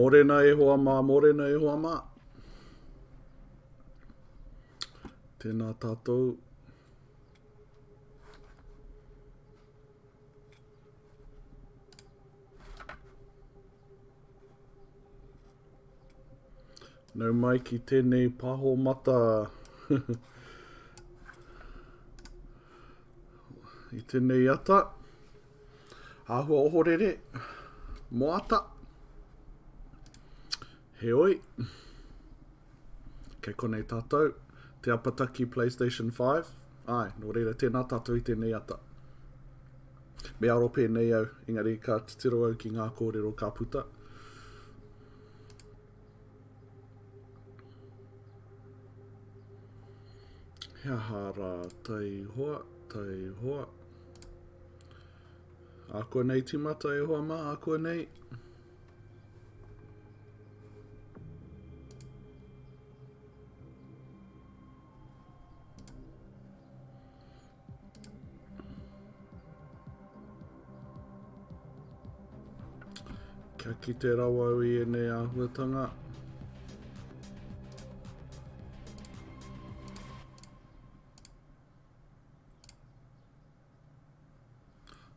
Morena e hoa mā, morena e hoa mā. Tēnā tātou. Nau mai ki tēnei paho mata. I tēnei ata. Āhua ohorere, moata. Heoi, kei konei tātou, te apataki PlayStation 5. Ai, nō reira, tēnā tātou i tēnei ata. Me aro pēnei au, engari ka titiro au ki ngā kōrero ka puta. He aha rā, taihoa, taihoa. Ākuanei tīmata e hoa mā, ākuanei. Kia kite rawa au i ēnei āhuatanga.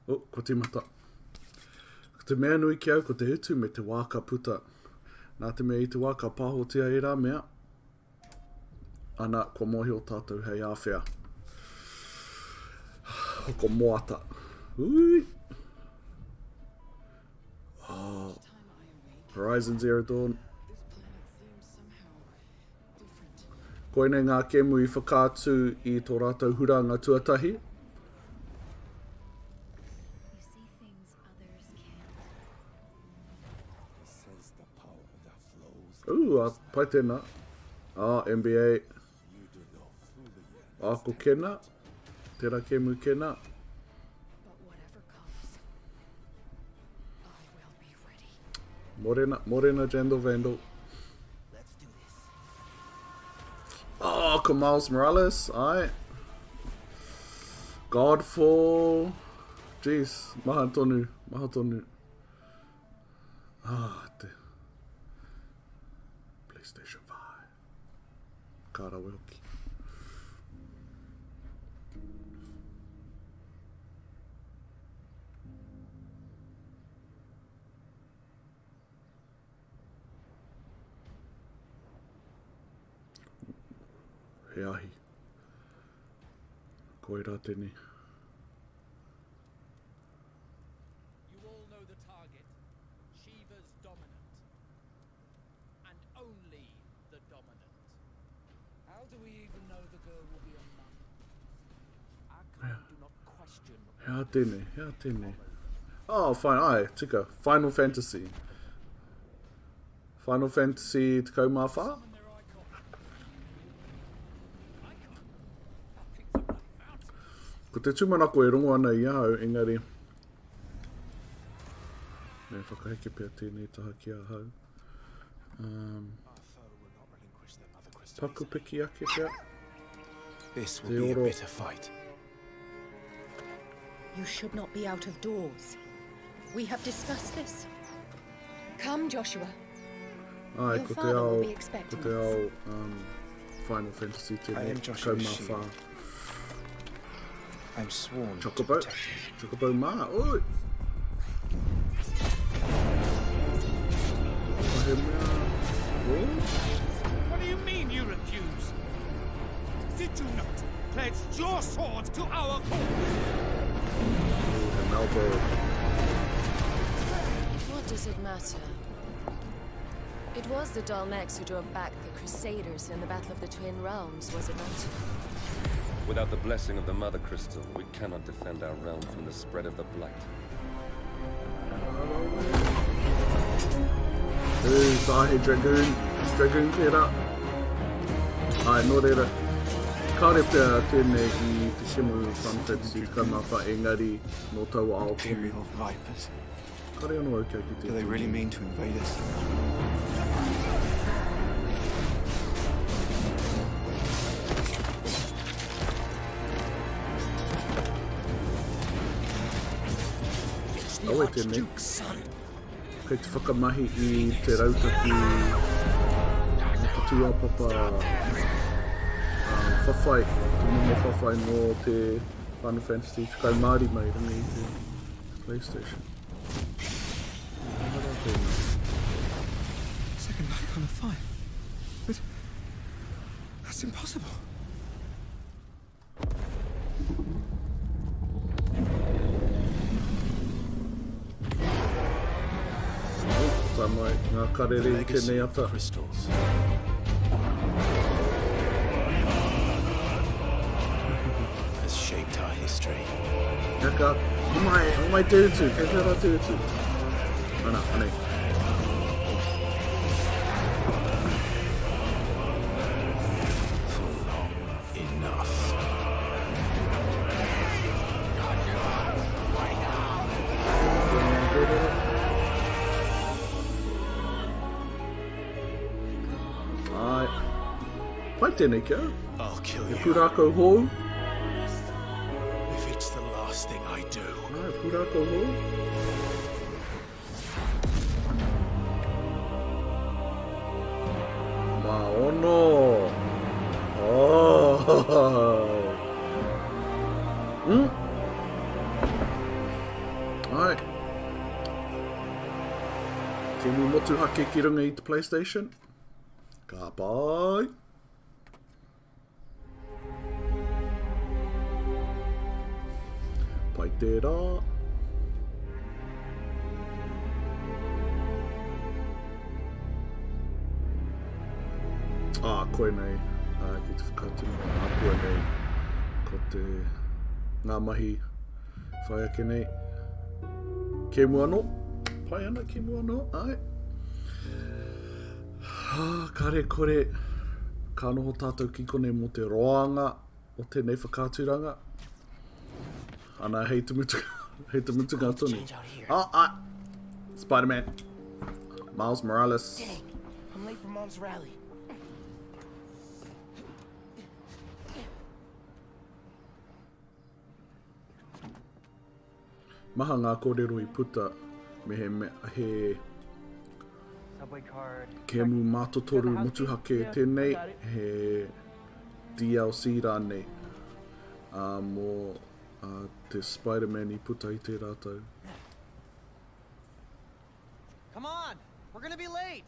Oh, kua tīmata. Ko te mea nui ki au, ko te utu me te wā ka puta. Nā te mea i te wā ka pāhotia ērā mea, ana, kua mōhio tātou hei āwhea. Hoko moata. Ui! Oh. Horizon Zero Dawn. Koinei ngā kēmu i whakaatu i tō rātou huranga tuatahi. Ooh, a, pai tēnā. Ah, NBA. Ah, ko Kena. Tērā kēmu Kena. Morena, Morena Jandal Vandal. Oh, ko Miles Morales, ai. Godfall. Jeez, maha tonu, maha tonu. Ah, te PlayStation 5. Ka rawe hoki. He ahi. Koirā tēnei. You all know the target. Shiva's dominant. And only the dominant. How do we even know the girl will be among? Our kind do not question. He aha tēnei? He aha tēnei? Oh, fine, ai, tika. Final Fantasy. Final Fantasy 14? Ko te tūmanako e rongo ana i ahau, engari... Me whakaheke pea tēnei taha ki ahau. Um, paku piki ake pea. This will be a bitter fight. You should not be out of doors. We have discussed this. Come, Joshua. Ai, Your ko te father will ao, be ko expecting te us. ao um, Final Fantasy I tēnei, am Joshua 14. Shield. I am sworn to Chocobo, protect you. Chocobo mā, oi! Ko he mea, oh? What do you mean you refuse? Did you not pledge your sword to our cause? Oh, he Malboro. What does it matter? It was the Dalmex who drove back the Crusaders in the Battle of the Twin Realms, was it not? Without the blessing of the Mother Crystal, we cannot defend our realm from the spread of the Blight. Ū, tā he Dragoon, Dragoon tērā. Ai, nō reira, kāore pea tēnei i te kemu Final Fantasy 14, engari nō taua ao tonu. Imperial Vipers. Kāore anō au kia kite Do they really tēnei. mean to invade us? It's the Awe tēnei. Archduke's son. Kei te whakamahi i te rautaki me te tūāpapa whawhai, te momo whawhai nō te Final Fantasy 15 i runga i te PlayStation. Second night on a fire. But that's impossible. Tae mai ngā karere i tēnei ata. Crystals. Has shaped our history. Haka, homai, homai te utu, kei whea rā te utu? Ana, anei. For long enough. Ai. Pai tēnei kia. I'll kill He you. pūrākau hou. If it's the last thing I do. Ai, pūrākau hou. Mā ono. Oh. Mm. Ai. Kēmu motuhake ki runga i te PlayStation. Ka pai. Pai tērā. Ah, koinei, ah, ki te whakaatu mai āpua nei, ko te ngā mahi whai ake nei. Kēmu anō, pai ana kēmu anō, ai. Ah, kare kore, ka noho tātou ki konei mō te roanga o tēnei whakaaturanga. Ana, hei te mutunga, hei te mutunga tonu. Ah, ah, Spider-Man. Miles Morales. Dang, I'm late for Mom's rally. Maha ngā kōrero i puta me he mea he Subway card. kēmu mātotoru motuhake tēnei, he DLC rānei mō te Spider-Man i puta i tērā tau. Come on, we're gonna be late.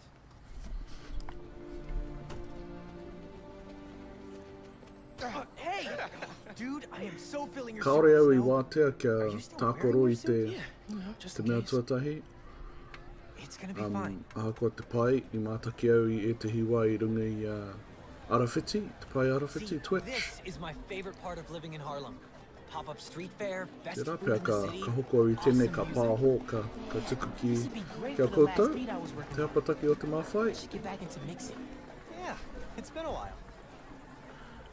Hey, dude, I am so filling your Kāore suit au with i snow. wātea kia Are you still wearing tākaro your i suit? te, Yeah, you know, just te in mea case. tuatahi. It's gonna be fine. Ahakoa te pai, i mātaki au i ētehi wā i runga i a Arawhiti, te pae Arawhiti, See, Twitch. this is my favorite part of living in Harlem. Pop-up street fair, best Tērā food pea in the ka, city. ka hoko au i tēnei, ka awesome music. pāho, ka, ka tuku ki, This would be great ki a for the last koutou, beat I was working te on. apataki o te māwhai. I should get back into mixing. Yeah, it's been a while.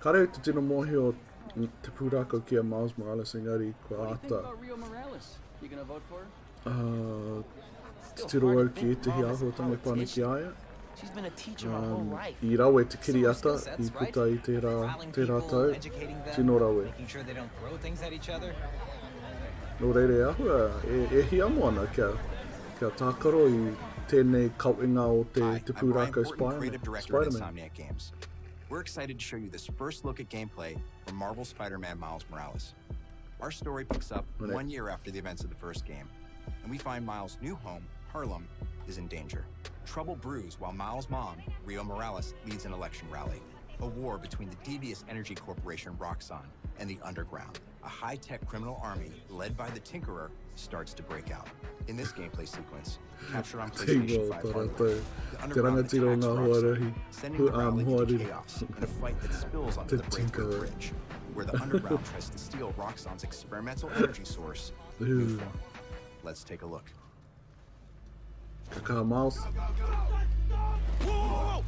Kāre au te tino mōhio te pūrākau ki a Miles Morales engari kua What do you think āta about Rio Morales? You gonna vote for her? Still titiro hard au to ki think ētehi Mom is a āhuatanga e pā ana ki politician. a ia. She's been a teacher my whole life. I rawe te Similar skill kiriata sets, i right? puta i tērā, Rallying tērā people, tau. educating them, Tino rawe. making sure they don't throw things at each other. Nō reira e āhua, e, e hiamo ana kia, kia tākaro i tēnei kawenga o te, Hi, te I'm Brian pūrākau Horton, Spider-Man. creative director at Spider-Man. Insomniac Games. We're excited to show you this first look at gameplay from Marvel Spider-Man Miles Morales. Our story picks up Right. 1 year after the events of the first game, and we find Miles' new home, Harlem, is in danger. Trouble brews while Miles' mom, Rio Morales, leads an election rally. A war between the devious energy corporation Roxxon and the Underground, a high-tech criminal army led by the Tinkerer, starts to break out. In this gameplay sequence, captured on PlayStation Tino 5 tā hardware, rātou, the te Underground rangatira o attacks ngā Roxxon, hoariri, sending the rally into hoariri. chaos in a fight that spills onto Te the Breakthrough Tinkerer. Bridge, where the Underground tries to steal Roxxon's experimental energy source, Ooh. Nuform. Let's take a look. Ka kaha Miles. Whoa, whoa, whoa!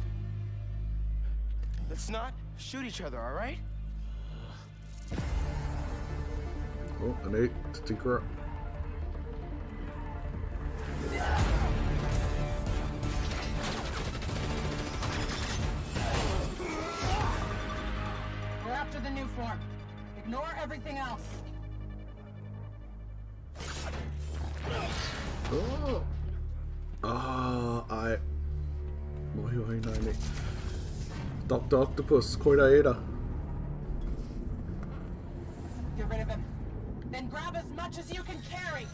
Let's not shoot each other, all right? Oh, anei, te Tinkerer. We're after the Nuform. Ignore everything else. Oh! Heoi nāianei. Doctor Octopus, koira ērā. Get rid of him. Then grab as much as you can carry.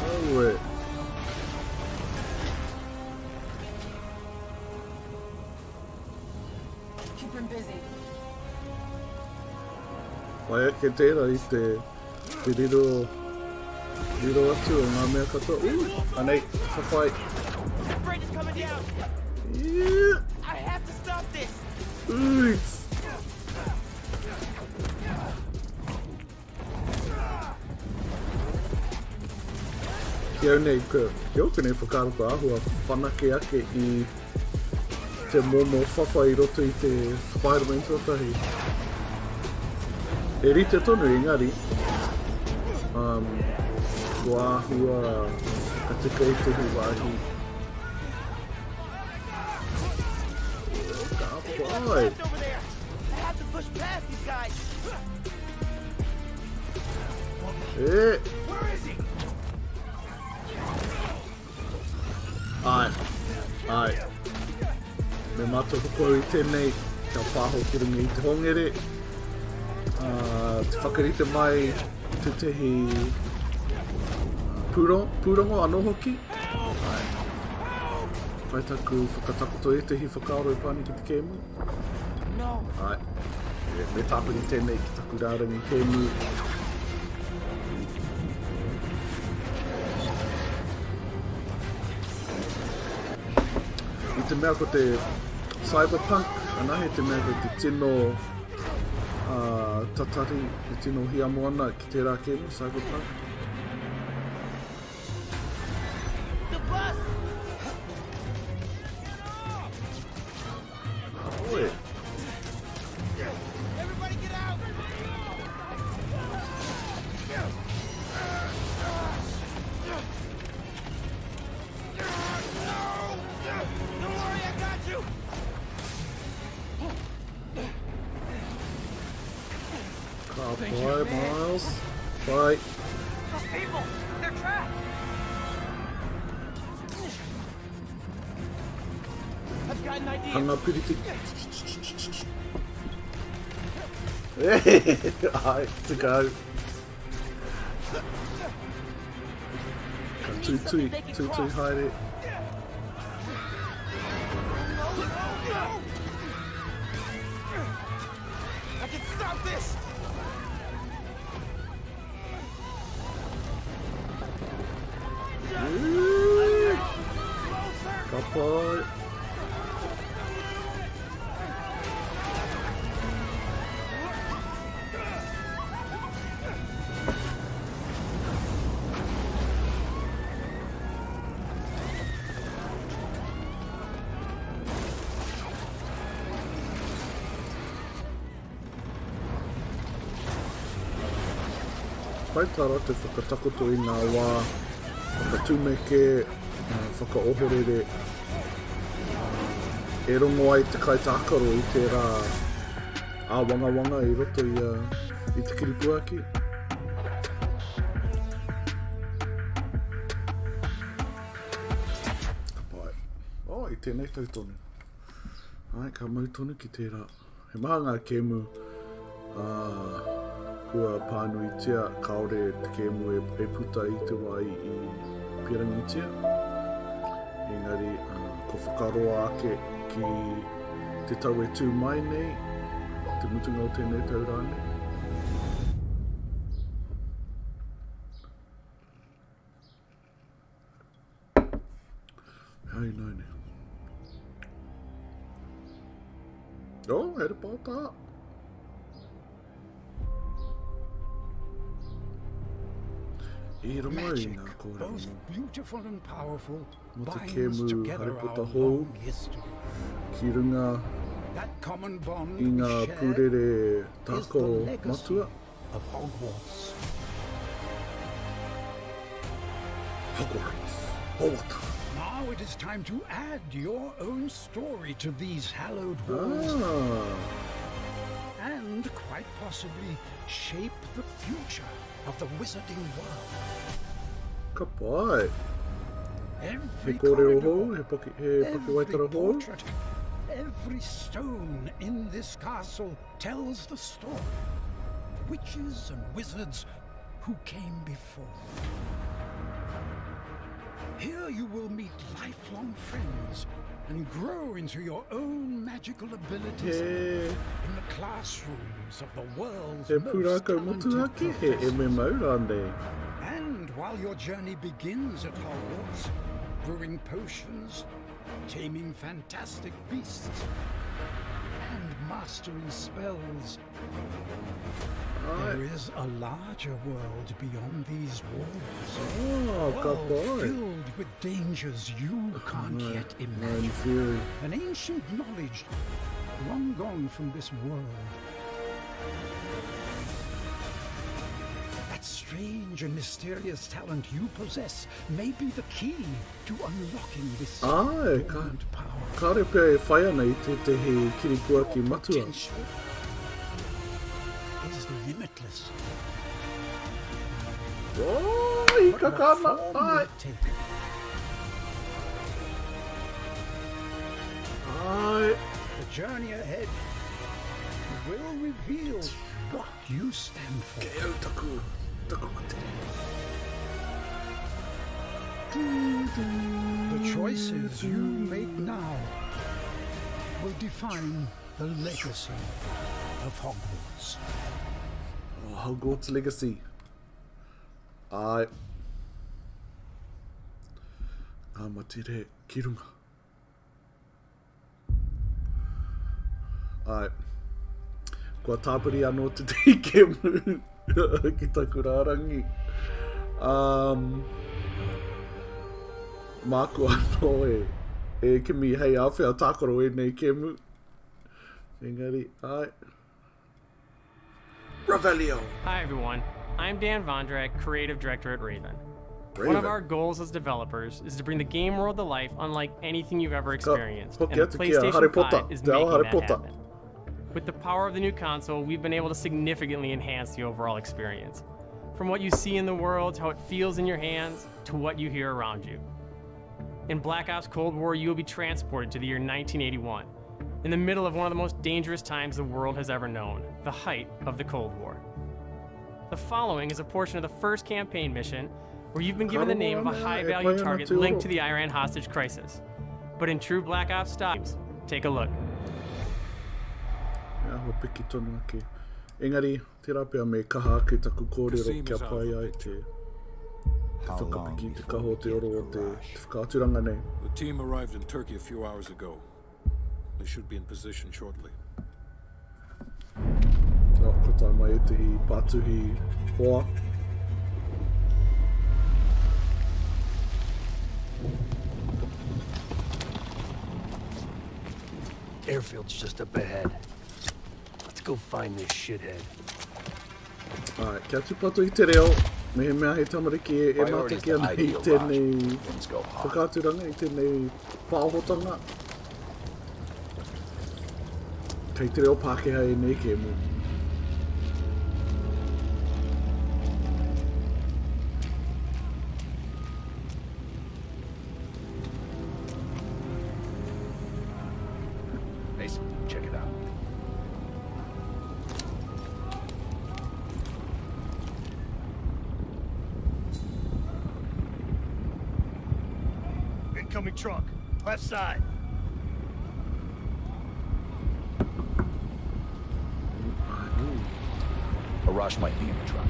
Aue. Keep him busy. Pai ake tērā i te, te riro, riro atu o ngā mea katoa. Ū, anei, whawhai. That bridge is coming down. Yeah. I have to stop this. Ū. Ki au nei, ki ōku nei whakaaro kua āhua whanake ake i te momo whawhai i roto i te Spider-Man tuatahi. E rite tonu engari, um, kua āhua ka tika i te wāhi. Ka pai! E! Āe, āe. Me mātua hoki au i tēnei kia pāho ki runga i te hongere. Uh, te whakarite mai tētehi pūrongo, pūrongo anō hoki. Āe. Pai taku whakatakoto ētehi whakaaro e pā ana ki te kēmu. No. Āe. Me, me tāpiri tēnei ki taku rārangi kēmu. I te mea ko te cyberpunk anahe te mea kei te tino uh, tatari, te tino hiamo ana ki tērā kēmu, cyberpunk. The bus! Oi. Everybody get out! Don't worry, I got you! Ka pai, Miles. Pai. Those people, they're trapped! I've got an idea. Hanga piriti. Ai, to go. Ka tūtui, tūtui haere. I can stop this! Ka pai. Pai tā rātou whakatakoto i ngā wā whakatumeke, whakaohorere, e rongo ai te kaitākaro i tērā āwangawanga i roto i, a, i te kiripuaki. Ka pai. Oh, i tēnei tau tonu. Ai, ka mau tonu ki tērā. He maha ngā kēmu uh, kua pānuitia, kāore te kēmu e, e puta i te wā i, i pīrangitia. Engari, uh, ko whakaroa ake ki te tau e tū mai nei, te mutunga o tēnei tau rānei. Hei nāianei. Oh, here pātā. I rongo i ngā kōrero mō te kēmu Harry Potter hou ki runga i ngā pūrere tākaro matua. Hogwarts. Howata. Now it is time to add your own story to these hallowed halls. Ah. And quite possibly shape the future of the wizarding world. Ka pai. Every He kōrero corridor, hou, he, paki, he every pakiwaitara hou. portrait, every stone in this castle tells the story of witches and wizards who came before. Here you will meet lifelong friends and grow into your own magical abilities He, in the classrooms of the world's he most pūrākau talented motuhake, he professors. MMO rānei. And while your journey begins at Hogwarts, brewing potions, taming fantastic beasts, and mastering spells, there is a larger world beyond these walls. Oh, A ka world pai. filled with dangers you can't yet Nine imagine. Fury. An ancient knowledge long gone from this world. That strange and mysterious talent you possess may be the key to unlocking this Ai, ka, dormant power. kāre pea e whai ana i tētehi kiripuaki matua. Potential is limitless. Oh, i But what kakana, form will ai. it take? Ai. The journey ahead will reveal what you stand for. Kei au taku, taku matere. The choices you make now will define the legacy of Hogwarts. Oh, Hogwarts Legacy. Ai. Ngā matire ki runga. Ai. Kua tāpiri anō te kēmu ki taku rārangi. Um, māku anō e, e kimi hei āwhea tākaro ēnei kēmu. Engari, ai. Revelio! Hi everyone, I'm Dan Vondrak, Creative Director at Raven. One Raven. of our goals as developers is to bring the game world to life unlike anything you've ever experienced, hoki and the atu ki a PlayStation Harry Potter, 5 is te ao making Harry that Potter. happen. With the power of the new console, we've been able to significantly enhance the overall experience. From what you see in the world, how it feels in your hands, to what you hear around you. In Black Ops Cold War, you will be transported to the year 1981, in the middle of one of the most dangerous times the world has ever known, the height of the Cold War. The following is a portion of the first campaign mission where you've been given the name of a high value target linked to the Iran hostage crisis. But in true Black Ops style, take a look. He āhua piki tonu ake. Engari, tērā pea me kaha ake taku kōrero Kasim kia is out pai of the ai te, picture. te How long whakapiki te before kaha we o te get oro o te, Arash? te whakaaturanga nei. The team arrived in Turkey a few hours ago. They should be in position shortly. Oh, ko tae mai ētehi pātuhi hoa. Airfield's just up ahead. Let's go find this shithead. Ai, kia tūpato i te reo, mehemea he tamariki e, e Priorities mātaki to ana i ID tēnei Arash. Things go hot. whakaaturanga, i tēnei pāhotanga. Kei te reo Pākehā ēnei kēmu. Mason, check it out. Incoming truck. Left side. Arash might be in the truck.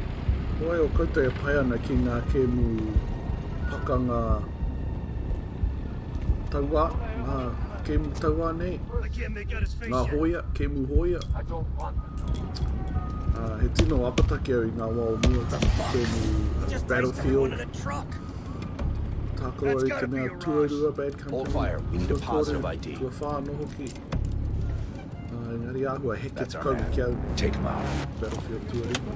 Ko wai o koutou e pai ana ki ngā kēmu pakanga tauā, ngā kēmu tauā nei, I can't make out his face ngā yet. hōia, kēmu hōia. He tino apataki au i ngā wā o mua ki te kēmu Just iced everyone Battlefield. in the truck. Tākaro That's au i gotta te be mea Arash. tuarua Bad Company. Hold fire. We need a Tuatoru, positive ID. Tuawhā anō hoki. Engari āhua heke That's te our kau man. ki au nei. Take him out. Battlefield tuarima.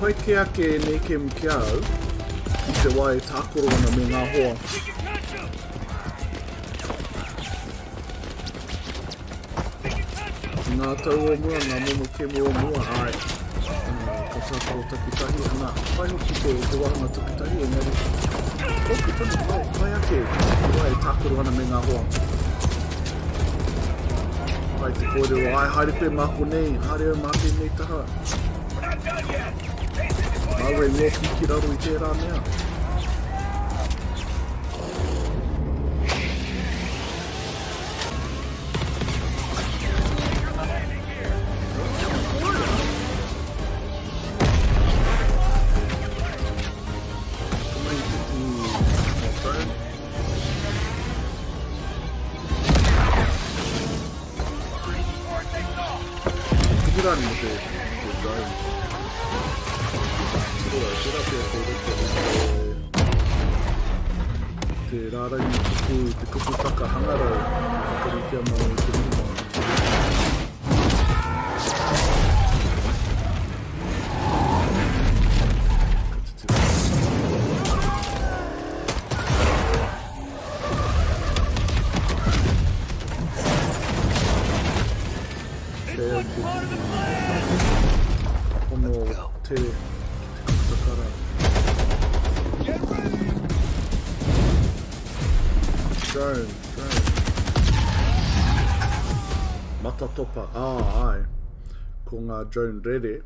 Pai kē ake ēnei kēmu ki a au, i te wā e tākaro ana me ngā hoa. I ngā tau o mua, ngā momo kēmu o mua, āe, ka tākaro takitahi, ana, pai hoki te, te wāhanga takitahi, engari, ōku tonu, pai, pai ake te wā e tākaro ana me ngā hoa. Pai te kōrero, āe, haere koe mā konei, haere au mā tēnei taha. Māu e ngōki ki raro i tērā mea. Tuku rānei mo te, te drone. Tērā, tērā pea kei roto i te, te rārangi kupu, te kupu taka hangarau i whakaritea mai i te ringa. Ka titiro. Hono te ki te kuputakara. Drone, drone. Matatopa, ah, ai. Ko ngā drone rere.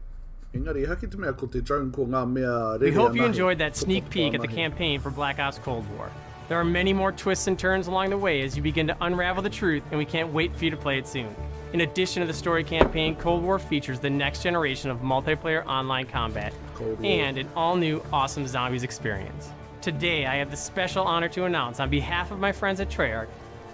Engari, haki te mea ko te drone ko ngā mea rere We hope you enjoyed that sneak peek at the campaign for Black Ops Cold War. There are many more twists and turns along the way as you begin to unravel the truth, and we can't wait for you to play it soon. In addition to the story campaign, Cold War features the next generation of multiplayer online combat and an all new awesome zombies experience. Today, I have the special honor to announce on behalf of my friends at Treyarch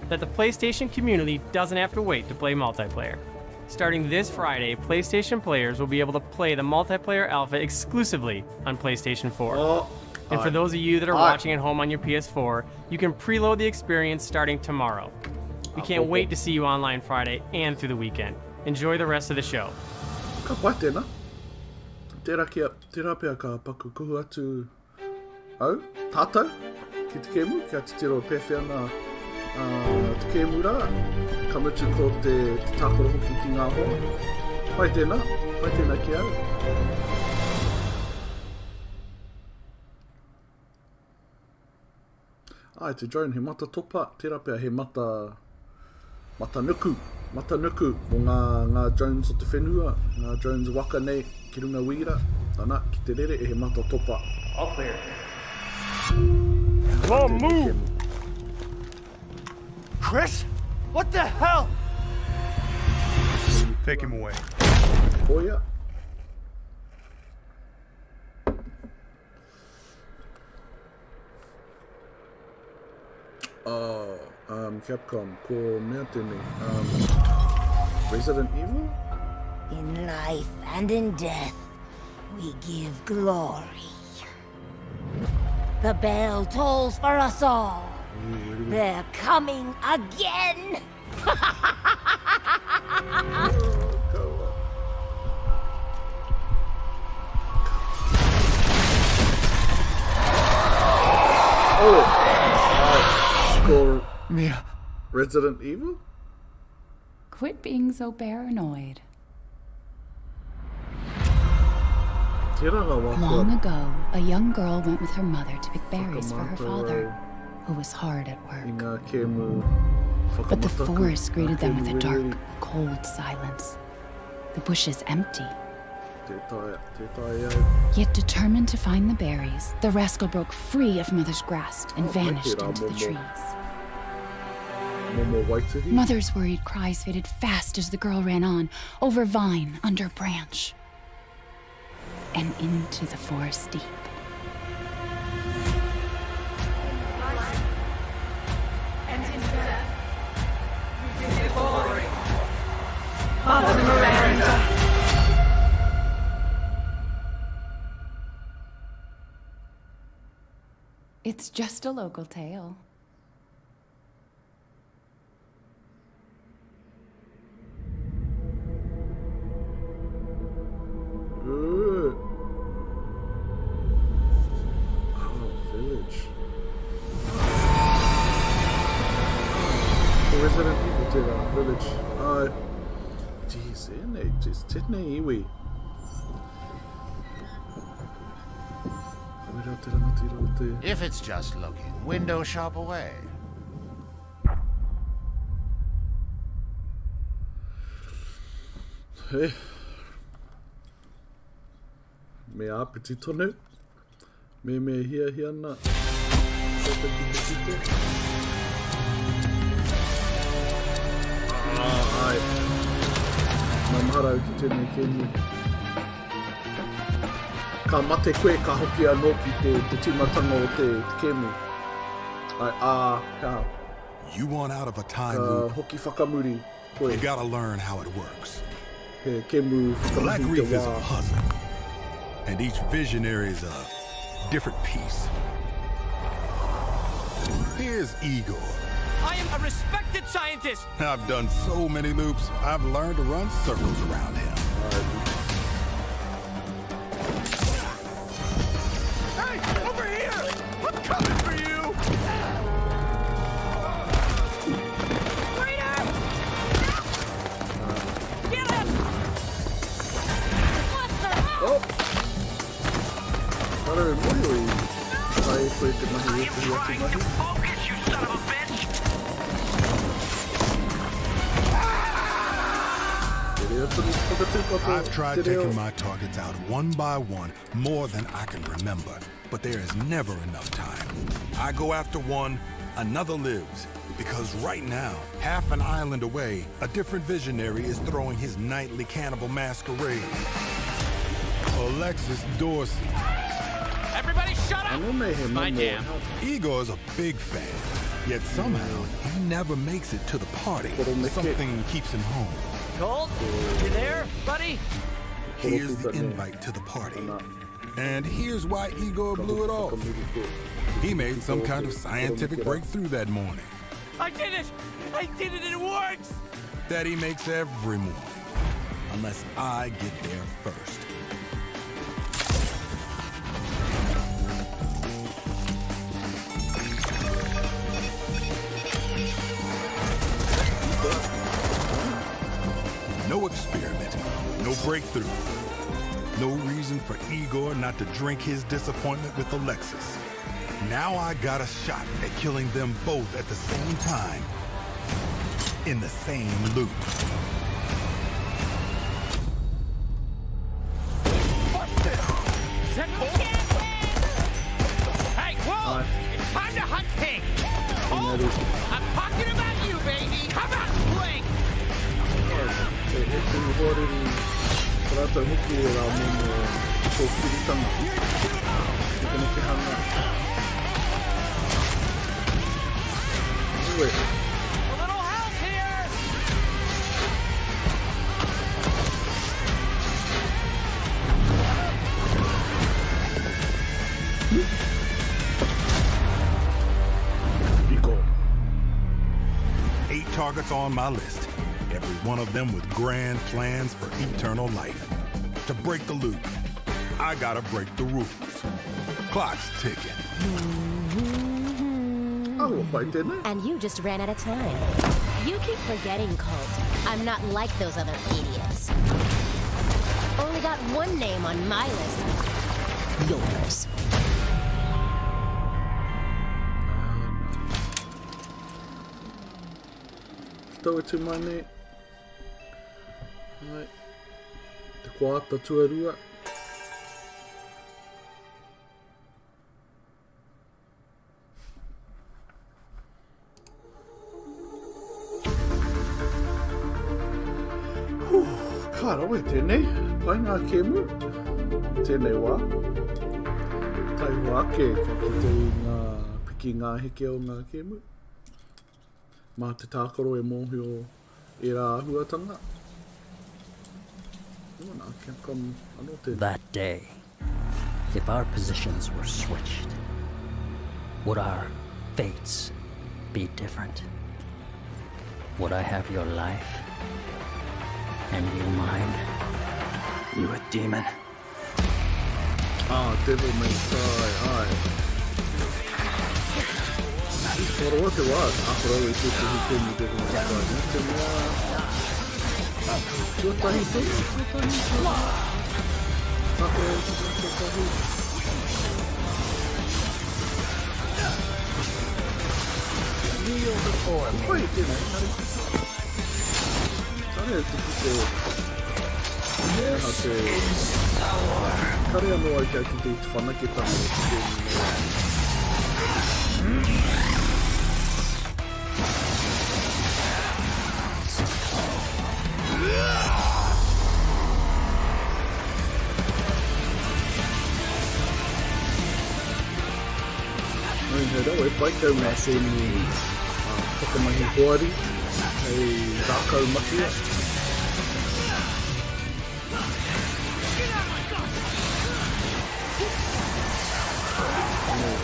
that the PlayStation community doesn't have to wait to play multiplayer. Starting this Friday, PlayStation players will be able to play the multiplayer alpha exclusively on PlayStation 4. Oh, and for those of you that are watching at home on your PS4, you can preload the experience starting tomorrow. We can't wait to see you online Friday and through the weekend. Enjoy the rest of the show. Ka pai tēnā. Tērā, kia, tērā pea ka paku kuhu atu au, tātou, ki te kēmu, kia titiro pēwhea ana uh, te kēmu rā. Ka mutu ko te, te tākaro hoki ki ngā hoa. Pai tēnā, pai tēnā ki au. Ai, te drone, he mata topa, tērā pea he mata, mata nuku, mata nuku mō ngā, ngā drones o te whenua, ngā drones waka nei ki runga wīra, ana, ki te rere e he mata topa. All clear. Come move! Chris? What the hell? Take him away. Koia. Oh, um, Capcom, ko mea tēnei. Um, Resident Evil? In life and in death, we give glory. The bell tolls for us all. They're coming again! Oh! Ko Mia. Resident Evil? Quit being so paranoid. Tērā ngā wā kua Long ago, a young girl went with her mother to pick berries for her father, whakamātau who was hard at work. i ngā kēmu But the whakamataku, forest ngā greeted them kēmu with a dark, weriweri. cold silence. The bushes empty. Tē taea, tē taea au. Yet determined to find the berries, the rascal broke free of Mother's grasp and Oh, pai vanished tērā into the momo. trees. Momo waituhi. Mother's worried cries faded fast as the girl ran on, over vine, under branch, and into the forest deep. And in death, we give glory. Mother Miranda. It's just a local tale. Ū. 7 people tērā village. Ai. Jeez, ēnei, jeez, tēnei iwi. Wera te rangatira o te... If it's just looking, window shop away. Hey. Me āpiti tonu. Me me hiahia ana. Koutou ki te kite. Ah, ai. Maumahara au ki tēnei kēmu. Ka mate koe, ka hoki anō ki te, te tīmatanga o te, te kēmu. Ai, ā, he aha. You want out of a time Ka loop, hoki whakamuri koe. you gotta learn how it works. He kēmu Black whakamahi te Reef is a wā. puzzle, and each visionary is a different piece. Here's Igor. I am a respected scientist. I've done so many loops, I've learned to run circles around him. Hey, over here! I'm coming for you! Get him! Oh! Kāre e mōhio i taea e koe te mahi ētahi atu mahi. Focus, you son of a bitch! Te reo tonu te whakatūpato, I've tried te reo. taking my targets out one by one more than I can remember, but there is never enough time. I go after one, another lives. Because right now, half an island away, a different visionary is throwing his nightly cannibal masquerade. Alexis Dorsey. Everybody shut up! Anō nei he It's my momo jam. Igor's a big fan, yet somehow he never makes it to the party. Something keeps him home. Colt, you there, buddy? Here's the invite to the party. And here's why Igor blew it off. He made some kind of scientific breakthrough that morning I did it! I did it! It works! that he makes every morning. Unless I get there first. No experiment, no breakthrough, no reason for Igor not to drink his disappointment with Alexis. Now I got a shot at killing them both at the same time in the same loop. Is that Colt? Hey, Wolf! It's time to hunt pig! Colt! I'm talking about you, baby! Come out and play! He he tino hoariri ko rātou hoki e rā momo kōkiritanga. Nekenekehanga. Ue. A little help here! Igor. Eight targets on my list, every one of them with grand plans for eternal life. To break the loop, I gotta break the rules. Clock's ticking. Oh, pai tēnei. And you just ran out of time. You keep forgetting, Colt. I'm not like those other idiots. Only got one name on my list. Yours. Tau e tū mai nei. Ai. Te koata tuarua. Whew, ka rawe tēnei. Pai ngā kēmu. Tēnei wā. Taihoa ake ka kite i ngā piki ngā heke o ngā kēmu. Mā te tākaro e mōhio ērā āhuatanga. Oh, nā, Capcom anō tēnei. That day, if our positions were switched, would our fates be different? Would I have your life and you mine? You a demon? Ah, Devil May Cry, ai. Kua roa te wā, ka rau i tētehi kēmu Devil May Cry, nā te mea... Tuatahi tonu, tuatahi, tuatahi. Tākaro i te mea tuatahi. Kneel before me. Pai tēnei, engari. Kare te kite... He aha te... Kare anō ai kia kite i te whanaketanga o te kēmu nei. He rawe pai kau ngā kēmu whakamahi hoari hei rākau matua.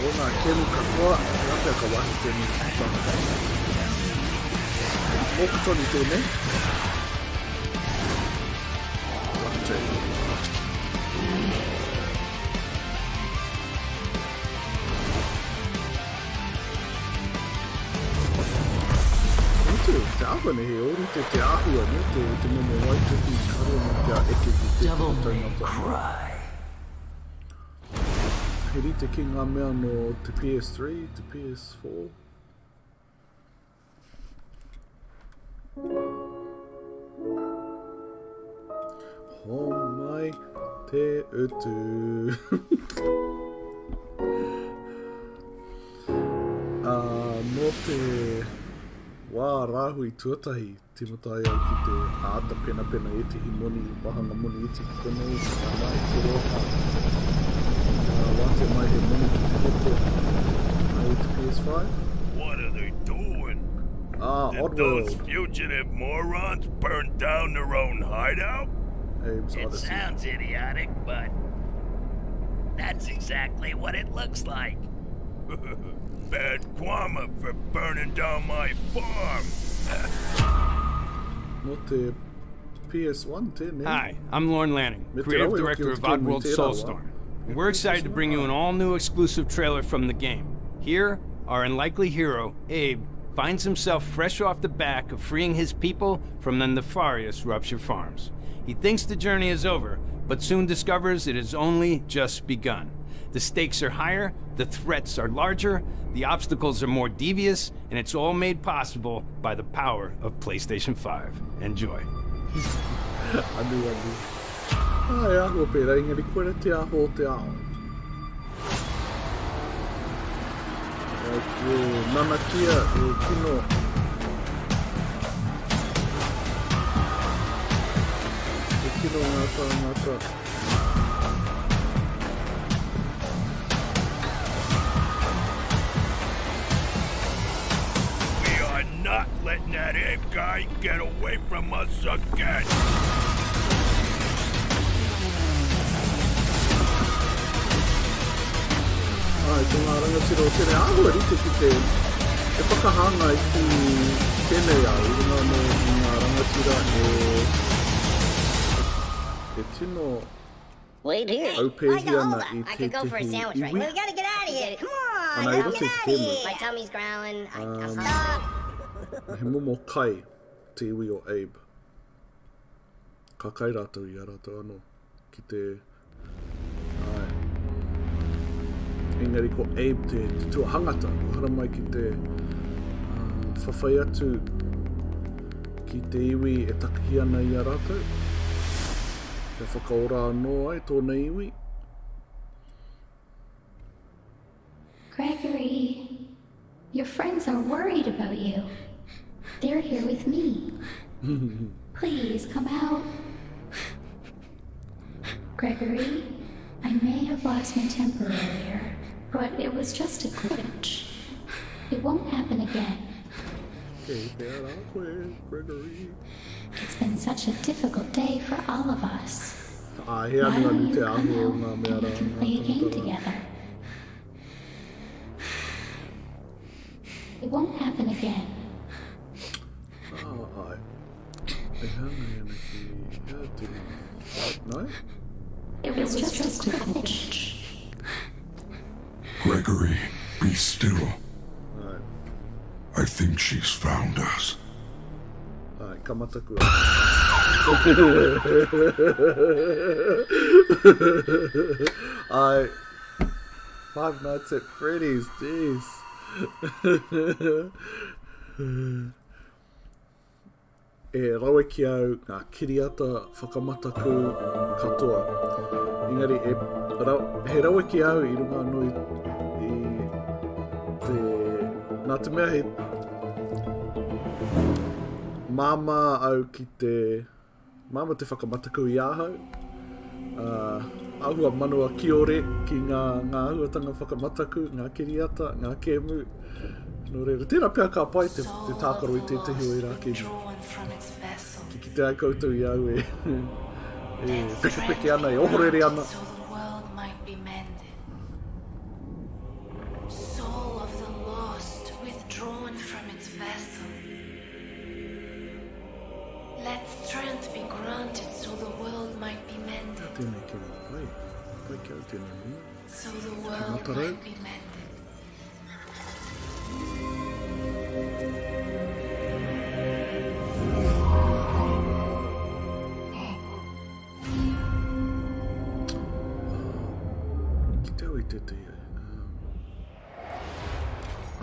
O ngā kēmu katoa, he āpea ka wāhi tēnei ki te tangata. Mōku tonu tēnei. Blackjack. Te, te āhua nei, he ōrite te āhua, ne, te, te momo waituhi kare nei kia eke ki tētahi taumata. He rite ki ngā mea no te PS3, te PS4. Homai te utu. Nō te wā rāhui tuatahi tīmata ai au ki te āta penapena ētehi moni, wāhanga moni iti ki konei, ka mai te roha, kia wātea mai he moni ki te hoko ai i te PS5. What are they doing? Ah, Did Oddworld. those fugitive morons burn down their own hideout? Abe's It Odyssey. sounds idiotic, but that's exactly what it looks like. Bad Kwama for burning down my farm. Nō te PS1 tēnei. Hi, I'm Lorne Lanning, Me te creative rawe director hoki o of te kēmu i Oddworld tērā wā. Soulstorm. And we're excited to bring you an all-new exclusive trailer from the game. Here, our unlikely hero, Abe, finds himself fresh off the back of freeing his people from the nefarious Rupture Farms. He thinks the journey is over, but soon discovers it has only just begun. The stakes are higher, the threats are larger, the obstacles are more devious, and it's all made possible by the power of PlayStation 5. Enjoy. Anu, anu. Ah, e āhua pērā, engari koira te aho o te ao. E, e nanakia, e kino. E kino ngā tāngata. We are not letting that Abe guy get away from us again. Ai, ko ngā rangatira o tēnei āhua rite ki te e whakahāngai ki tēnei au i runga anō i ngā rangatira e e tino Wait here. aupēhi Why the ana hold up? i I could go for a tētehi sandwich right iwi. now. We gotta get out of here. Come on. Ana, i Let's roto i get te out of kēmu. here. My tummy's growling. I, I'm stop. He momo kai te iwi o Abe. Ka kai rātou i a rātou anō ki te... Āe. Engari ko Abe te, te tuahangata, ko haramai ki te uh, whawhai atu ki te iwi e takahi ana i a rātou. Kia whakaora anō ai tōna iwi. Gregory, your friends are worried about you. They're here with me. Please come out. Gregory, I may have lost my temper earlier, but it was just a glitch. It won't happen again. Kei whea rā koe, Gregory? It's been such a difficult day for all of us. Ā, he Why anuanu don't te you come āhua o out ngā mea and rā, we can ngā play a game tangata rā. together? It won't happen again. Ā, āe. E hāngai ana ki hea tēnei fight, no? It was just a glitch. Gregory, be still. Āe. I think she's found us. Ai, ka mataku Ai, Five Nights at Freddy's, jeez. E rawe ki au ngā kiriata whakamataku katoa. Engari, e, ra, he rawe ki au i runga anō i, i te... Nā te mea he māmā au ki te... Māmā te whakamataku i ahau. Uh, āhua manawa kiore ki ngā, ngā āhuatanga whakamataku, ngā kiriata, ngā kēmu. Nō reira, tērā pea ka pai te, te tākaro i tētehi o ērā kēmu. Ki kite ai koutou i au e, e pekepeke ana, e ohorere ana. Soul of the lost, withdrawn from its vessel. Let strength be granted so the world might be mended. Tēnei keri, pai. Pai ki au tēnei muna. So the world might be mended. Ki te au i tētehi.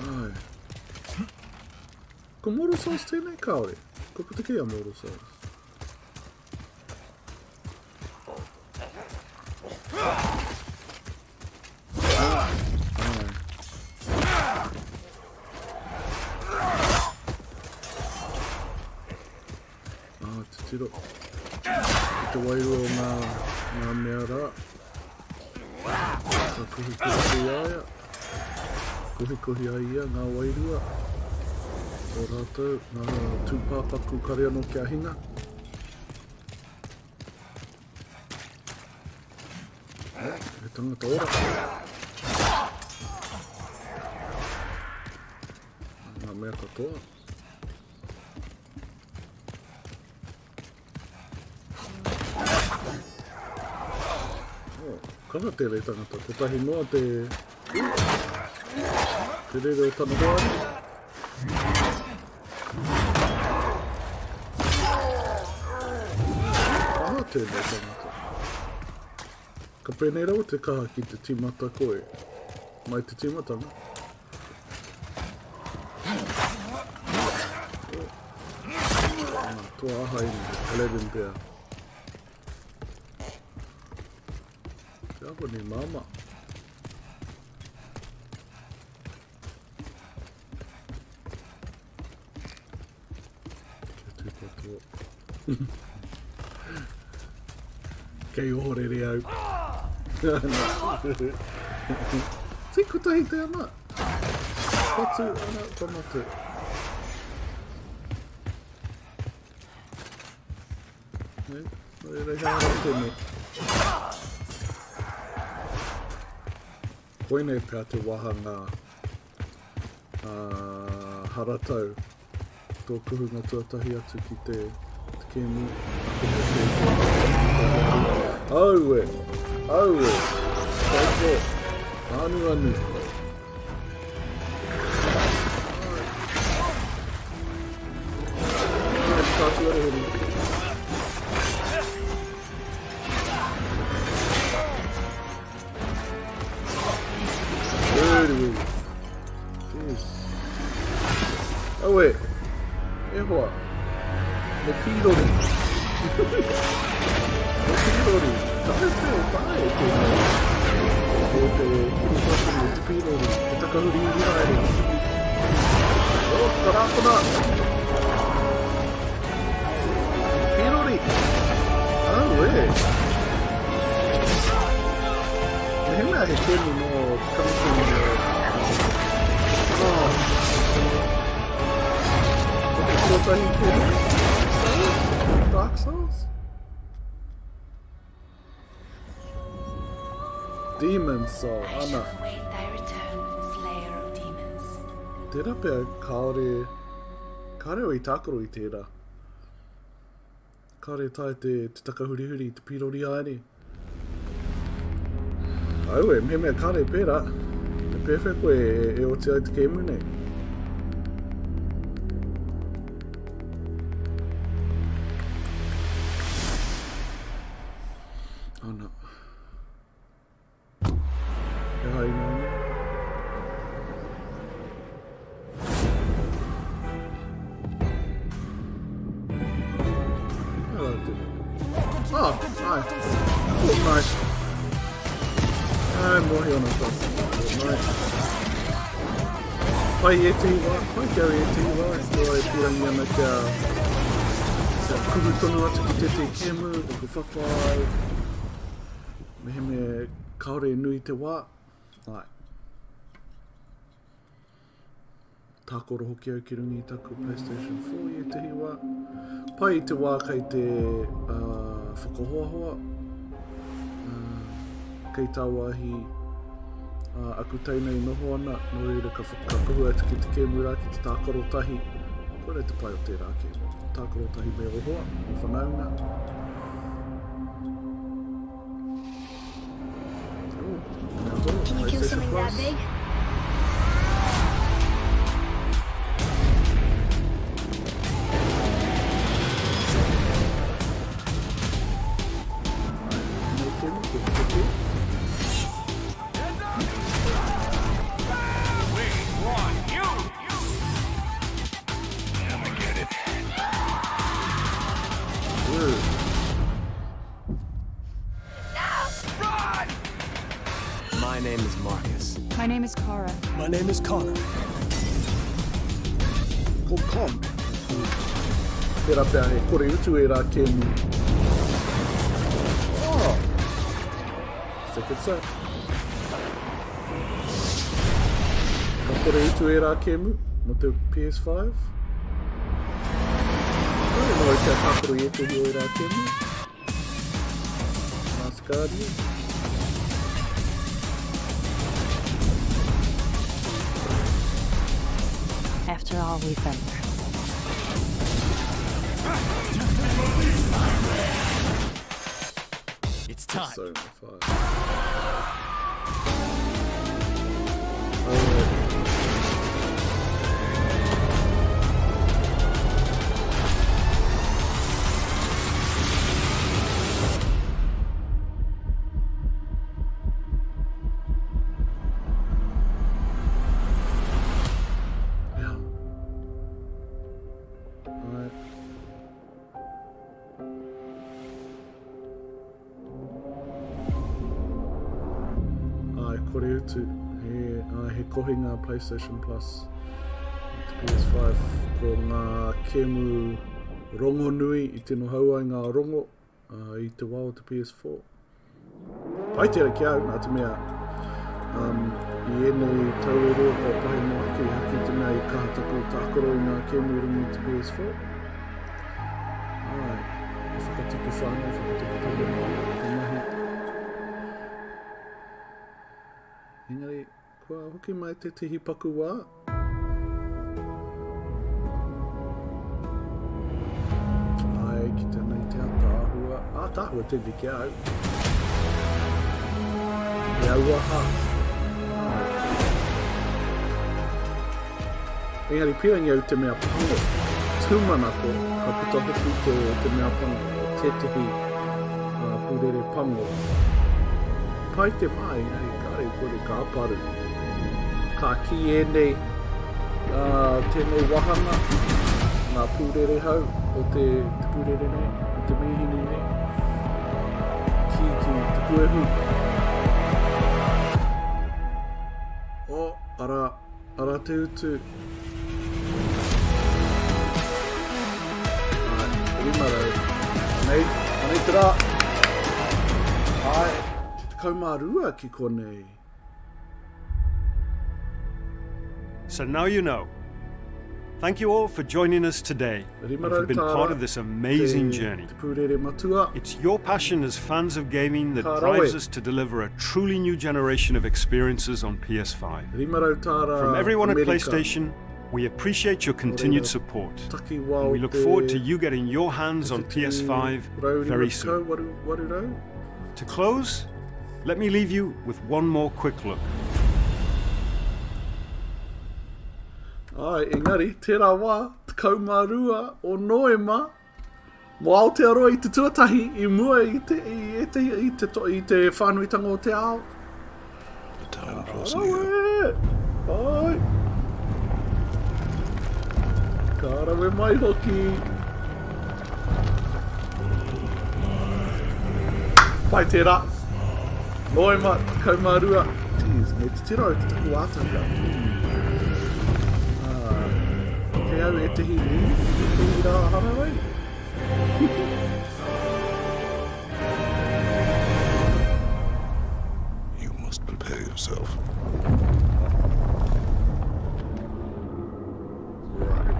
Ai. Ko Mortal Souls tēnei? Kāore. Ko puta kei a Mortal Souls. Ah, titiro. I te wairua o ngā, ngā mea rā. Ka kohikohi i a ia. Kohikohi ai ia ngā wairua o rātou, ngā tūpāpaku kare anō kia hinga. He tangata ora. Ngā mea katoa. Oh, kaha tērei tangata. Kotahi noa te... Te rere o tana hoari. Kaha tēnei tangata. Ka pēnei rawa te kaha ki te tīmata koe. Mai te tīmatanga. Toa aha i Aladdin pea. Te ako ni māma. Kia tūpato. Kei ohorere au. Tī kotahi te ana. Patu ana ka mate. Ne, no reira he ara tēnei. Koinei pea te wāhanga uh, haratau tō kuhunga tuatahi atu ki te, te kēmu. Aue! Aue! Kaiko! Anu anu! Tātua rehori. Jeez. Aue. E hoa. Me pīrori. Me pīrori. Ka te te o tae tēnei. Ko te kiripatu me te pīrori. Te takahuri uri haere. Oh, ka rākona. Pīrori. Aue. Mehemea he kēmu nō kamupuni o... Oh. Ko te tuatahi kēmu? Dark Souls? Demon Soul, ana. Tērā pea kāore... Kāore au i tākaro i tērā. Kāore e taea te, te takahurihuri, te pīrori haere. Aue, mehemea kāore pērā, e pēwhea koe e, e oti ai te kēmu nei? Pai ētehi wā, pai ki au ētehi wā, i te e pīrangi ana kia, kia kuhu tonu atu ki tētehi kēmu, whakawhawhai, mehemea kāore e nui te wā, ai. Tākoro hoki au ki runga i taku PlayStation 4 i ētehi wā. Pai i te wā kei te uh, whakahoahoa, uh, kei tāwāhi uh, aku teina i noho ana, nō reira ka whakakuhu atu ki te kēmu rā, ki te tākaro tahi. Koirā te pai o tērā kēmu. Tākaro tahi me ō hoa, ō whanaunga. Can you kill something that big? My name is Marcus. My name is Kara. My name is Connor. Ko Con. Tērā pea he kore utu ērā kēmu. Oh! Second set. Ka kore utu ērā kēmu mō te PS5. Kāre noa kia tākaro i ētehi o ērā kēmu. Last Guardian. After all we've been through. It's time. So far. Ai, kore utu. He, ai, he kohinga PlayStation Plus. Te PS5 ko ngā kēmu rongonui i tino hau ai ngā rongo uh, i te wā o te PS4. Pai tērā ki au, nā te mea, um, i ēnei tau e rua kua pahemo ake, i haki te mea i kaha taku tākaro i ngā kēmu i runga i te PS4. Ai, i whakatipu whānau, whakatipu tamariki, te mahi. Engari, kua hoki mai tētehi paku wā. Ai, ki te nei te ataahua. Ataahua tēnei ki au. He auaha. Engari pīrangi au te mea pango. Tūmanako, ka puta hoki te, te mea pango, tētehi uh, pūrere pango. Pai te mā, engari kāre kore ka paru. Ka kī ēnei, uh, tēnei wahanga, ngā pūrere hau o te, te pūrere nei, o te mīhini nei, ki, ki te puehu. O, oh, ara, Ara te utu. Ai, 500. Anei, anei te rā. Ai, te 12 ki konei. So now you know. Thank you all for joining us today and for being part of this amazing journey. It's your passion as fans of gaming that drives us to deliver a truly new generation of experiences on PS5. From everyone at PlayStation, we appreciate your continued support. And we look forward to you getting your hands on PS5 very soon. To close, let me leave you with one more quick look. Āe, engari, tērā wā, 12 o Noema, mō Aotearoa i te tuatahi, i mua i te, i ētehi, i te, i te whānuitanga o te ao. The time draws near. Ai! Ka rawe mai hoki. Pai tērā. Noema, 12. Jeez, me titiro au ki taku ātaahua. mai au ētehi meme, ētehi rā hararei. You must prepare yourself. Right.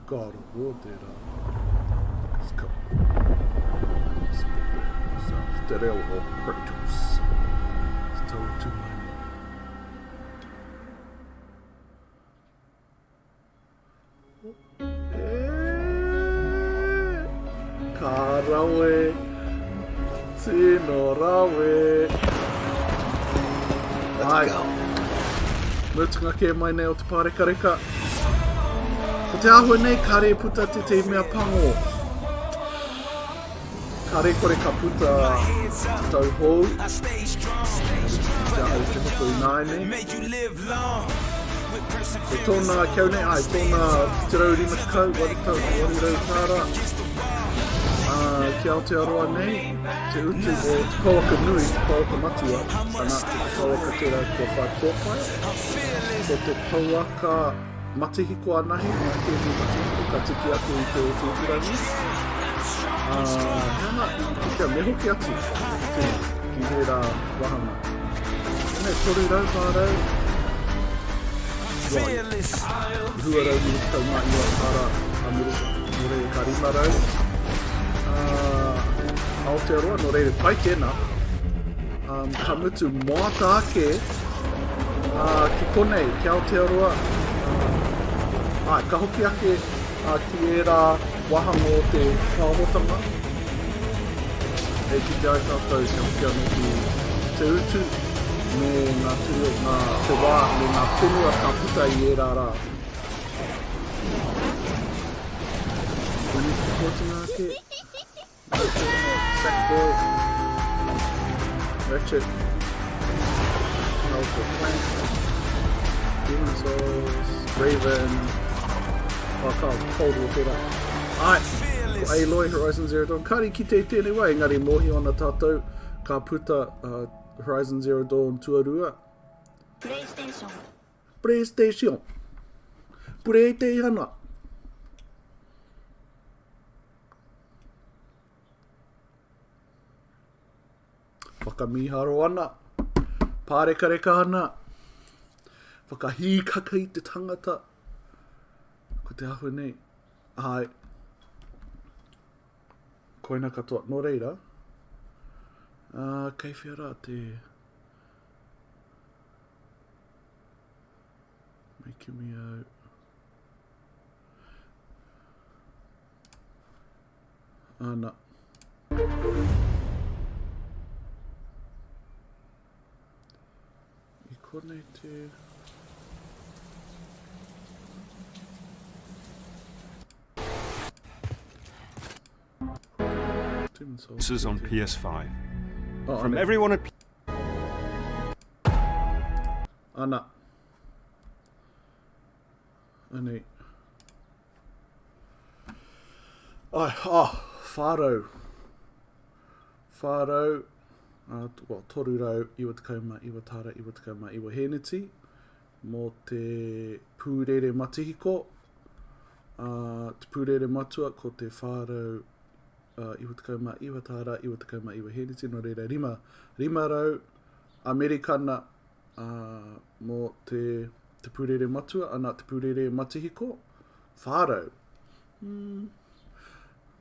God of War tērā. Let's go. Let's prepare yourself. Te reo o Kratos. Te tau tū mai nei. Ka rawe. Tino rawe. Let's Ai. go. Mutunga kē mai nei o te pārekareka. Ko te āhua nei, kāre i puta tētehi mea pango. Kāre kore ka puta te tau hou. Te aha i te hoko ināianei. Ko tōna kia nei, ai, tōna 150, 800 tāra. Ā, ki Aotearoa nei, te utu o te pouaka nui, te pouaka matua, ana, ko te pouaka tērā kua whai kōpae. Ko te pouaka matihiko anahe, ngā kēmu matihiko ka tiki ake i te itirangi. Ā, he aha, i kitea, me hoki atu ki, ki tērā wāhanga. Tēnei, 300, 400, wai, 299 tāra Amerika, nō reira ka 500, ā, Aotearoa, nō reira pai tēnā. Um, ka mutu moata ake ā, ki konei, ki Aotearoa, ā, ka hoki ake ā, ki ērā wāhanga o te pāhotanga, e kite ai tātou kia hoki anō ki te utu me ngā ture, ngā, te wā me ngā whenua ka puta i ērā rā. Koinei te whakaotinga ake. Sackboy. Ratchet. Powerful Clank. Demon Souls. Raven. Oh, ka, Cold War tērā. Ai, ko Aloy Horizon Zero Dawn. Kāre i kite i tēnei wā, engari mōhio ana tātou ka puta uh, Horizon Zero Dawn tuarua. PlayStation. PlayStation. Pureiteihana. Whakamīharo ana. Pārekareka ana. Whakahīkaka i te tangata. Ko te āhua nei. Āe. Koina katoa. Nō reira, uh, kei whea rā te... Me kimi au. Ana. I konei te... This is on PS5. Oh, From ana. everyone at Ana. Anei. Ai, oh, 400. 400, uh, well, 399 tāra 99 hēneti mō te pūrere matihiko. Uh, te pūrere matua ko te 499 tāra 99 hēneti, nō reira 5, 500 Amerikana ā, mō te, te pūrere matua, ana, te pūrere matihiko, 400. Mm.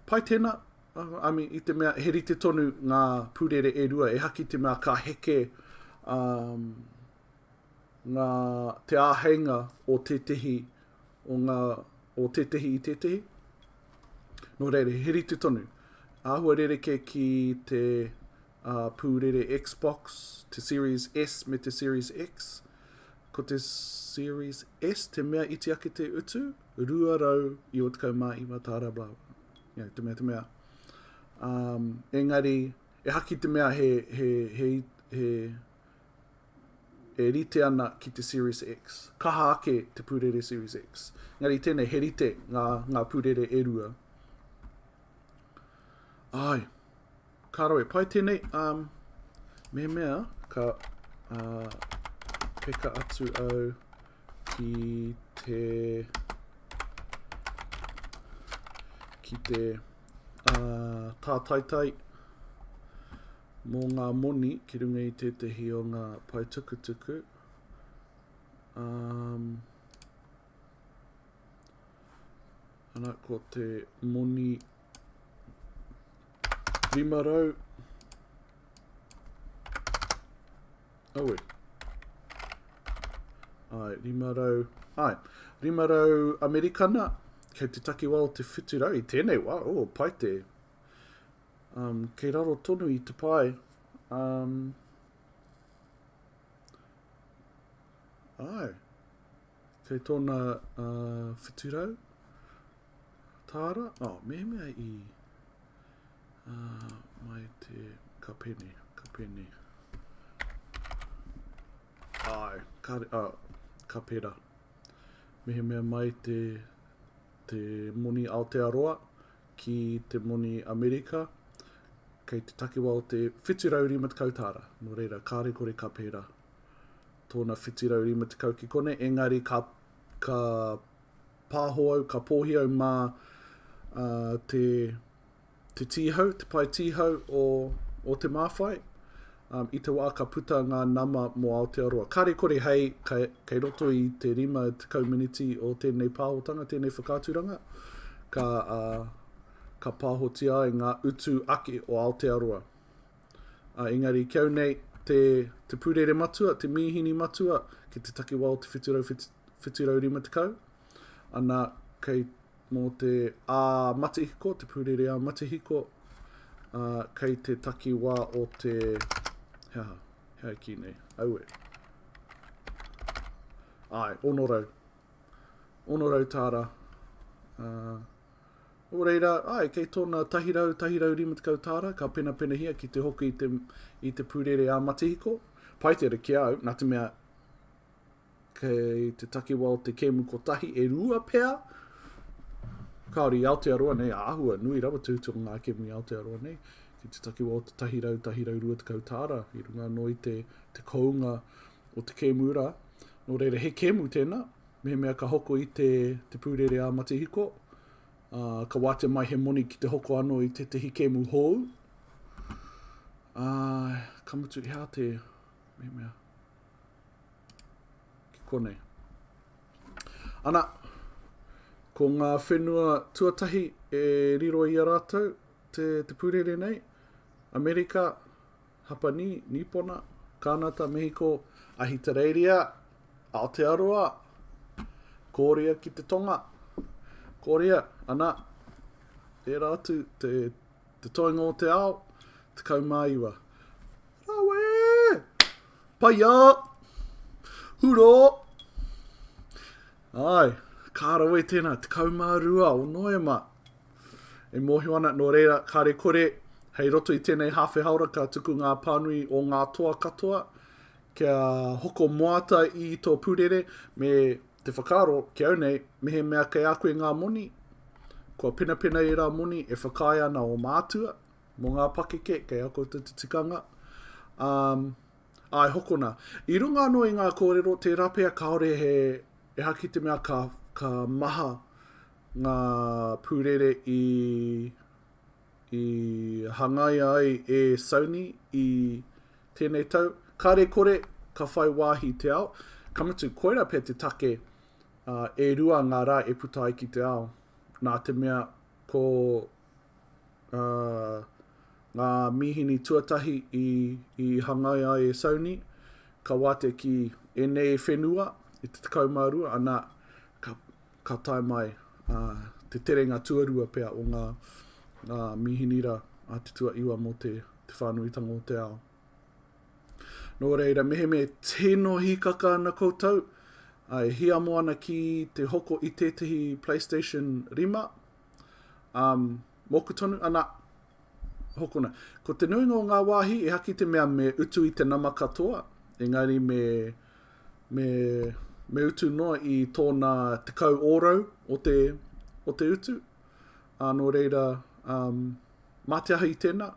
Pai tēnā, I mean, i te mea, he rite tonu ngā pūrere e rua, ehake i te mea ka heke um, ngā, te āheinga o tētehi, o ngā, o tētehi i tētehi. Nō reira, he rite tonu. Āhua rerekē ki te ā, pūrere Xbox, te Series S me te Series X. Ko te Series S te mea iti ake te utu, 299 tāra blah, you know, te mea, te mea. Um, engari, ehake i te mea he, he, he, he, e rite ana ki te Series X. Kaha ake te pūrere Series X. Engari tēnei, he rite ngā, ngā pūrere e rua. Ai, Ka rawe pai tēnei, um, mehemea ka uh, peka atu au ki te ki te uh, tātaitai mō ngā moni ki runga i tētehi o ngā pae tukutuku. Um, ana, ko te moni 500 Aue. Ai, 500, ai, 500 Amerikana, kei te takiwā o te 700 i tēnei wā, oh, pai te. Um, kei raro tonu i te pae. Um, ai, kei tōna uh, 700 tāra. Oh, mehemea i uh, mai te ka pene, ka pene. Ai, ka, uh, ka pera. Mehemea mai te, te moni Aotearoa ki te moni Amerika, kei te takiwa o te 750 tāra. Nō reira, kāre kore ka pērā tōna 750 ki konei, engari ka, ka pāho au, ka pōhi au mā uh, te, te tīhau, te pae tīhau o, o Te Māwhai, um, i te wā ka puta ngā nama mō Aotearoa. Kāre kore hei, kei, kei roto i te 50 miniti o tēnei pāhotanga, tēnei whakaaturanga, ka, uh, ka pāhotia ai ngā utu ake o Aotearoa. Uh, engari, ki au nei, te, te pūrere matua, te mīhini matua, ki te takiwā o te 700, 750, ana, kei mō te ā-matihiko, te pūrere ā-matihiko, ā, kei te takiwā o te, he aha, he aha ki nei, aue. Āe, 600. 600 tāra. Ā, nō reira, āe, kei tōna 100, 150 tāra, ka penapenahia ki te hoki i te, i te pūrere ā-matihiko. Pai tērā ki a au, nā te mea, Kei te takiwa o te kēmu kotahi, e rua pea. Kāore i Aotearoa nei, āhua nui rawa te utu o ngā kēmu i Aotearoa nei. Ki te takiwa o te 100, 120 tāra, i runga anō i te, te kounga o te kēmu rā. Nō reira, he kēmu tēnā, mehemea ka hoko i te, te pūrere ā-matihiko, ā, ka wātea mai he moni ki te hoko anō i tētehi kēmu hou. Ā, ka mutu, he aha te, mehemea, Ki konei. Ana, ko ngā whenua tuatahi e riro i a rātou te, te pūrere nei, Amerika, Hapani, Nipona, Kānata, Mehiko, Ahitereiria, Aotearoa, Kōria ki te tonga, Kōria, ana, ērā atu te, te toenga o te ao, 19. Rawe! Paia! Huro! Ai, ka rawe tēnā, 12 o Noema. E mōhio ana, nō reira, kāre kore, hei roto i tēnei hāwhe haora ka tuku ngā pānui o ngā toa katoa, kia hoko moata i tō pūrere, me te whakaaro, ki au nei, mehemea kei a koe ngā moni, kua penapena ērā moni e whakaae ana ō mātua, Mō ngā pakeke, kei a koutou te tikanga. Um, āe, hokona. I runga anō i ngā kōrero, tērā pea kāore he, ehara ki te mea ka, ka maha ngā pūrere i, i hangaia ai e Sony i tēnei tau. Kāre kore, ka whai wāhi te ao. Ka mutu, koirā pea te take uh, e rua ngā rā e puta ai ki te ao. Nā te mea, ko uh, ngā mīhini tuatahi i, i hangaia ai e Sony, ka wātea ki ēnei whenua i te 12, ana, ka, ka tae mai uh, te terenga tuarua pea o ngā, ngā mīhini rā a te tuaiwa mō te, te whānuitanga o te ao. Nō reira, mehemea tino hīkaka ana koutou, e hiamo ana ki te hoko i tētehi PlayStation 5, Um, mōku tonu, ana, hokona. Ko te nuinga o ngā wāhi, ehake i te mea me utu i te nama katoa, engari me, me, me utu noa i tōna 10 ōrau o te, o te utu. Ā, nō reira, um, mā te aha i tēnā,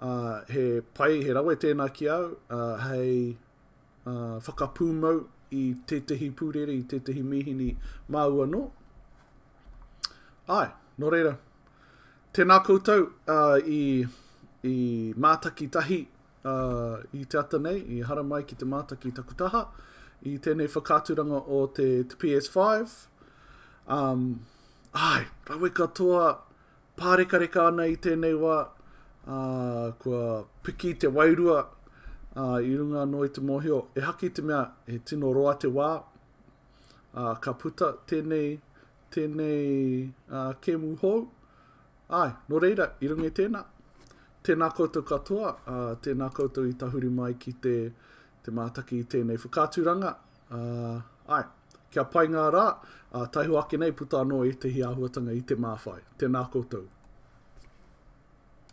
uh, he pai, he rawe tēnā ki au, uh, hei, whakapūmau i tētehi pūrere, i tētehi mīhini māu anō. Āe, nō reira, tēnā koutou uh, i, i mātaki tahi uh, i te ata nei, i haramai ki te mātaki taku taha, i tēnei whakaaturanga o te, te PS5. Um, āe, rawe katoa, pārekareka ana i tēnei wā, ā, kua piki te wairua, ā, i runga anō i te mōhio, ehake i te mea he tino roa te wā, ā, ka puta tēnei, tēnei, ā, kēmu hou. Āe, nō reira, i runga i tēnā, tēnā koutou katoa, ā, tēnā koutou i tahuri mai ki te, te mātaki i tēnei whakaaturanga, Ā, āe, kia pai ngā rā, ā, taihoa ake nei puta anō ētehi āhuatanga i te māwhai. Tēnā koutou.